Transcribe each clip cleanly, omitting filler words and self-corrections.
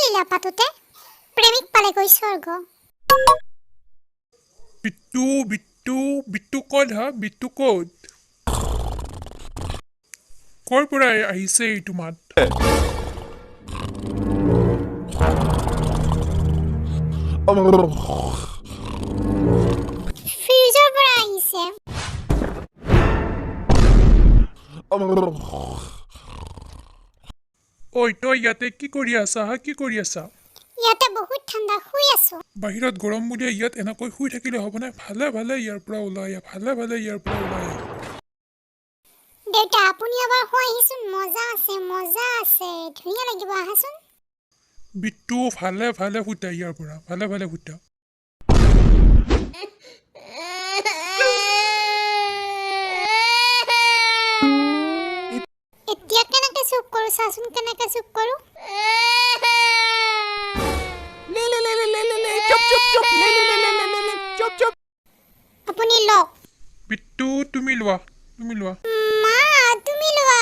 লীলা পাতোতে প্ৰেমিক পালেগৈ স্বৰ্গ। বিট্টু, বিট্টু, বিট্টু ক'ত হা? বিট্টু ক'ত? ক'ৰ পৰা আহিছে এইটো মাত? ফ্ৰিজৰ পৰা আহিছে। ঐ, তই ইয়াতে কি কৰি আছা হা? কি কৰি আছা? ইয়াতে বহুত ঠাণ্ডা, শুই আছো। বাহিৰত গৰম বুলিয়ে ইয়াত এনেকৈ শুই থাকিলে হ'বনে? ভালে ভালে ইয়াৰ পৰা ওলাই আহ, ভালে ভালে ইয়াৰ পৰা ওলাই আহ। দেউতা, আপুনি এবাৰ শুৱাহিচোন, মজা আছে, মজা আছে, ধুনীয়া লাগিব, আহাচোন। বিট্টু, ভালে ভালে ফুটা ইয়াৰ পৰা, ভালে ভালে ফুটা। এতিয়া কেনেকে চুপ কৰো চাচোন, কেনেকে চুপ কৰো। ले ले ले ले ले ले ले चुप चुप चुप ले ले ले ले ले ले ले चुप चुप। আপুনি লওক। বিট্টু, তুমি লোৱা, তুমি লোৱা। মা, তুমি লোৱা।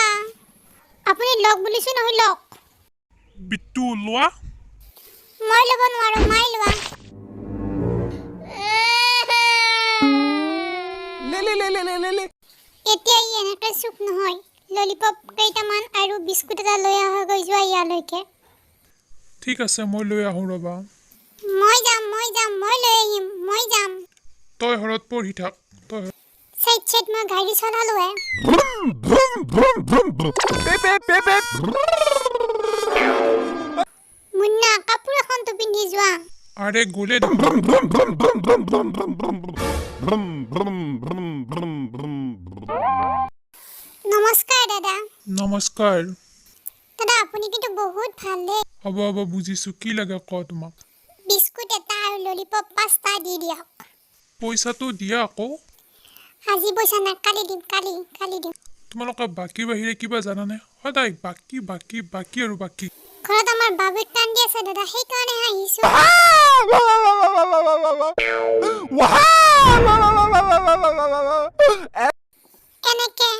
আপুনি লওক বুলিছো নহয়, লওক। বিট্টু, লোৱা। মই ল'ব নোৱাৰো, মাই লোৱা। ले ले ले ले ले ले ले। এতিয়া ই এনেকৈ চুপ নহয়। ললিপপ কেইটামান আৰু বিস্কুট এটা লৈ আহাগৈ যোৱা ইয়ালৈকে। ঠিক আছে, মই লৈ আহোঁ, ৰ'বা। মই যাম, মই যাম, মই লৈ আহিম, মই যাম। তই ঘৰত পঢ়ি থাক তই। চাইড চাইড, মই গাড়ী চলালোৱে। पे पे पे पे। মুন্না, কাপোৰ এখনতো পিন্ধি যোৱা। আৰে গ'লে দেখোন। নমস্কাৰ দাদা। নমস্কাৰ। দাদা, আপুনি কিন্তু বহুত ভাল দেই। হ'ব হ'ব, বুজিছোঁ। কি লাগে ক তোমাক? বিস্কুট এটা আৰু ললিপপ 5টা দি দিয়ক। পইচাটো দিয়া আকৌ। আজি পইচা নাই, কালি দিম, কালি কালি দিম। তোমালোকে বাকীৰ বাহিৰে কিবা জানানে? সদায় বাকী, বাকী, বাকী আৰু বাকী। ঘৰত আমাৰ বাবুক কান্দি আছে দাদা, সেইকাৰণেহে আহিছোঁ। কেনেকে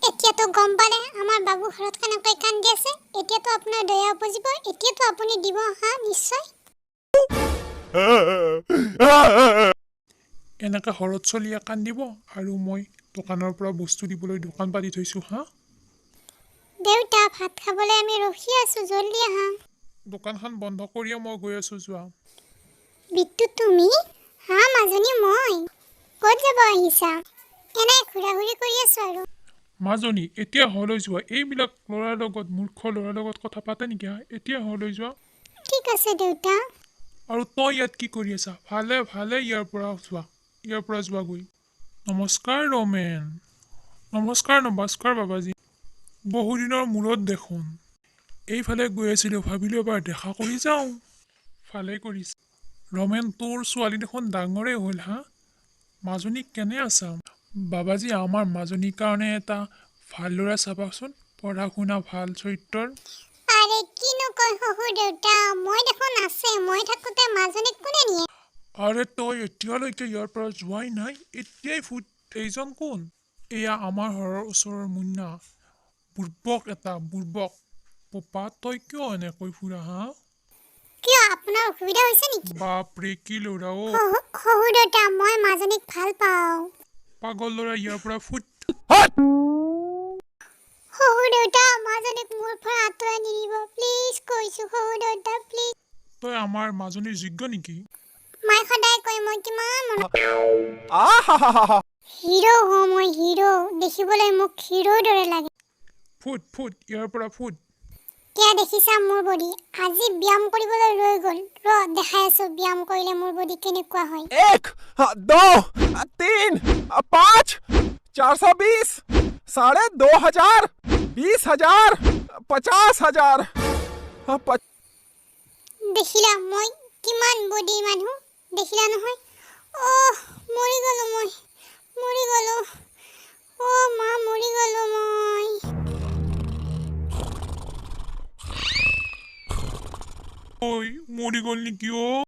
এতিয়াতো গম পালে আমাৰ বাবু ঘৰত কেনেকৈ কান্দি আছে। এতিয়াতো আপোনাৰ দয়া উপজিব, এতিয়াতো আপুনি দিব হা নিশ্চয়। এনেকৈ ঘৰত চলিয়ে কান্দিব আৰু মই দোকানৰ পৰা বস্তু দিবলৈ দোকান পাতি থৈছোঁ হা? দেউতা, ভাত খাবলৈ আমি ৰখি আছোঁ, জল্দি আহা। দোকানখন বন্ধ কৰিয়ে মই গৈ আছোঁ, যোৱা। বিট্টু, তুমি? হা মাজনী, মই। ক'ত যাব আহিছা? এনে ঘূৰা ঘূৰি কৰি আছোঁ আৰু। মাজনী, এতিয়া ঘৰলৈ যোৱা। এইবিলাক ল'ৰাৰ লগত, মূৰ্খ ল'ৰাৰ লগত কথা পাতে নেকি হা? এতিয়া ঘৰলৈ যোৱা। ঠিক আছে দেউতা। আৰু তই ইয়াত কি কৰি আছা? ভালে ভালে ইয়াৰ পৰা যোৱা, ইয়াৰ পৰা যোৱাগৈ। নমস্কাৰ ৰমেন। নমস্কাৰ, নমস্কাৰ বাবাজী। বহুদিনৰ মূৰত দেখোন। এইফালে গৈ আছিলোঁ, ভাবিলোঁ এবাৰ দেখা কৰি যাওঁ। ভালেই কৰিছা। ৰমেন, তোৰ ছোৱালী দেখোন ডাঙৰেই হ'ল হা? মাজনী কেনে আছা? বাবাজী, আমাৰ মাজনীৰ কাৰণে এটা ভাল ল'ৰা চাবাচোন, পঢ়া শুনা ভাল চৰিত্ৰৰ। আৰে কিনো কয় শহুৰ দেউতা, মই দেখোন আছে, মই থাকোঁতে মাজনীক কোনে নিয়ে? আৰে তই এতিয়ালৈকে ইয়াৰ পৰা যোৱাই নাই, এতিয়াই ফুট। এইজন কোন? এয়া আমাৰ ঘৰৰ ওচৰৰ মুন্না, বুৰ্বক এটা, বুৰ্বক। বোপা, তই কিয় এনেকৈ ফুৰা হা? কিয়, আপোনাৰ অসুবিধা হৈছে নেকি? বাপৰে, কি ল'ৰা অ'। শহুৰ দেউতা, মই মাজনীক ভাল পাওঁ। পাগল ল'ৰা, ইয়াৰ পৰা ফুট। শহুৰ দেউতা, মাজনীক মোৰ পৰা আঁতৰাই নিদিব প্লিজ, কৈছোঁ শহুৰ দেউতা, প্লিজ। তই আমাৰ মাজনীৰ যোগ্য নেকি? মায়ে সদায় কয় মই কিমান মনত হিৰ' হওঁ মই, হিৰ'। দেখিবলৈ মোক হিৰ'ৰ দৰে লাগে। ফুট, ফুট, ইয়াৰ পৰা ফুট। এতিয়া দেখিছা মোৰ বডি, আজি ব্যায়াম কৰিবলৈ ৰৈ গ'ল। ৰ, দেখাই আছোঁ ব্যায়াম কৰিলে মোৰ বডি কেনেকুৱা হয়। 1, 2, 3, 5, 420, 2500, 20,000, 50,000। দেখিলা মই কিমান বডি মানুহ, দেখিলা নহয়? অহ, মৰি গ'লো মই, মৰি গ'লো। অ' মা, মৰি গ'লো মই। ঐ, মৰি গ'ল নেকি অ'?